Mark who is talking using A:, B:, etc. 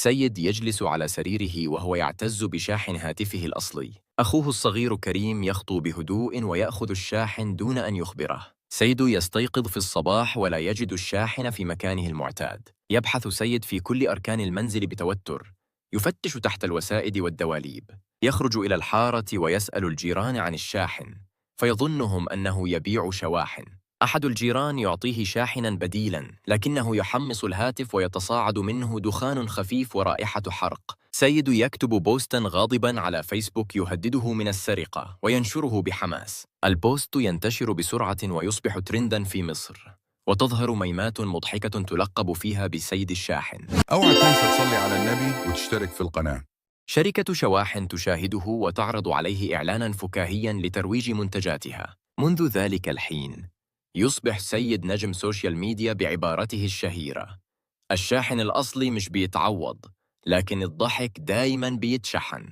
A: سيد يجلس على سريره وهو يعتز بشاحن هاتفه الأصلي. أخوه الصغير كريم يخطو بهدوء ويأخذ الشاحن دون أن يخبره. سيد يستيقظ في الصباح ولا يجد الشاحن في مكانه المعتاد. يبحث سيد في كل أركان المنزل بتوتر، يفتش تحت الوسائد والدواليب. يخرج إلى الحارة ويسأل الجيران عن الشاحن، فيظنهم أنه يبيع شواحن. أحد الجيران يعطيه شاحناً بديلاً، لكنه يحمص الهاتف ويتصاعد منه دخان خفيف ورائحة حرق. سيد يكتب بوستاً غاضباً على فيسبوك يهدده من السرقة وينشره بحماس. البوست ينتشر بسرعة ويصبح ترنداً في مصر، وتظهر ميمات مضحكة تلقب فيها بسيد الشاحن.
B: اوعى تنسى تصلي على النبي وتشترك في القناة.
A: شركة شواحن تشاهده وتعرض عليه إعلانا فكاهيا لترويج منتجاتها. منذ ذلك الحين يصبح سيد نجم social media بعبارته الشهيرة: الشاحن الأصلي مش بيتعوض، لكن الضحك دايما بيتشحن.